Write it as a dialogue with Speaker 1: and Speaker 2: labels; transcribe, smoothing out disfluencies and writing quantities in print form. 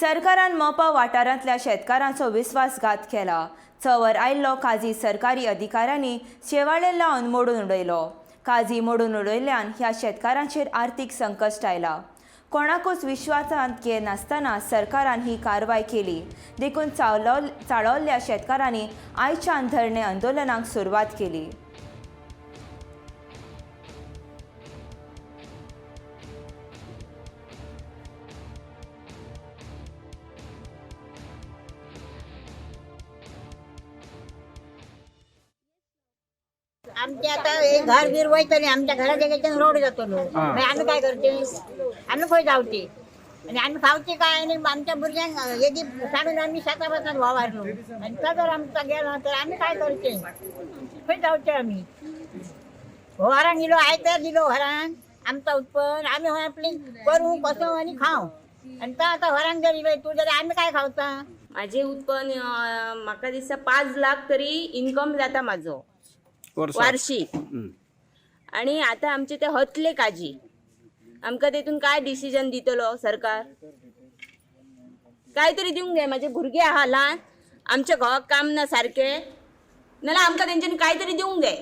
Speaker 1: सरकारान मोपा वाठारांतल्या शेतकारांचो विस्वासघात केला. चंवर आयिल्लो काजी सरकारी अधिकाऱ्यांनी शेवाळे लावन मोडून उडयलो. काजी मोडून उडयल्ल्यान ह्या शेतकारांचेर आर्थीक संकश्ट आयला. कोणाकूच विश्वासांत घेनासतना सरकारान ही कारवाय केली. देखून चाळवल्ल्या शेतकारांनी आयच्यान धरणे आंदोलनाक सुरवात केली.
Speaker 2: आमचे आता हे घर बीर वयतले, आमच्या घराच्या गेच्यान रोड जातलो. मागीर आमी काय करचे? आमी खंय जावचे आनी आमी खावचे काय? आनी आमच्या भुरग्यांक येदी काडून आमी शेता भातात वावरलो आनी तो जर आमचा गेलो तर आमी काय करचे? खंय जावचे आमी? घरान दिलो आयतार दिलो घरान आमचा उत्पन्न आमी हय आपली करू कसो आनी खाव. आनी तो आतां घरान जर इलो तूं जाल्यार आमी काय खावता?
Speaker 3: माझे उत्पन्न म्हाका दिसता 5 लाख तरी इन्कम जाता माझो वार्षिक. आणि आता आमचे ते हतले काजी, आमकां तेतून काय डिसिजन दितलो सरकार? काय तरी दिवंक जाय. माझे भुरगे आहा ल्हान, आमच्या घोवाक काम ना सारकें, नाल्यार आमकां तेंच्यांनी काय तरी दिवंक जाय.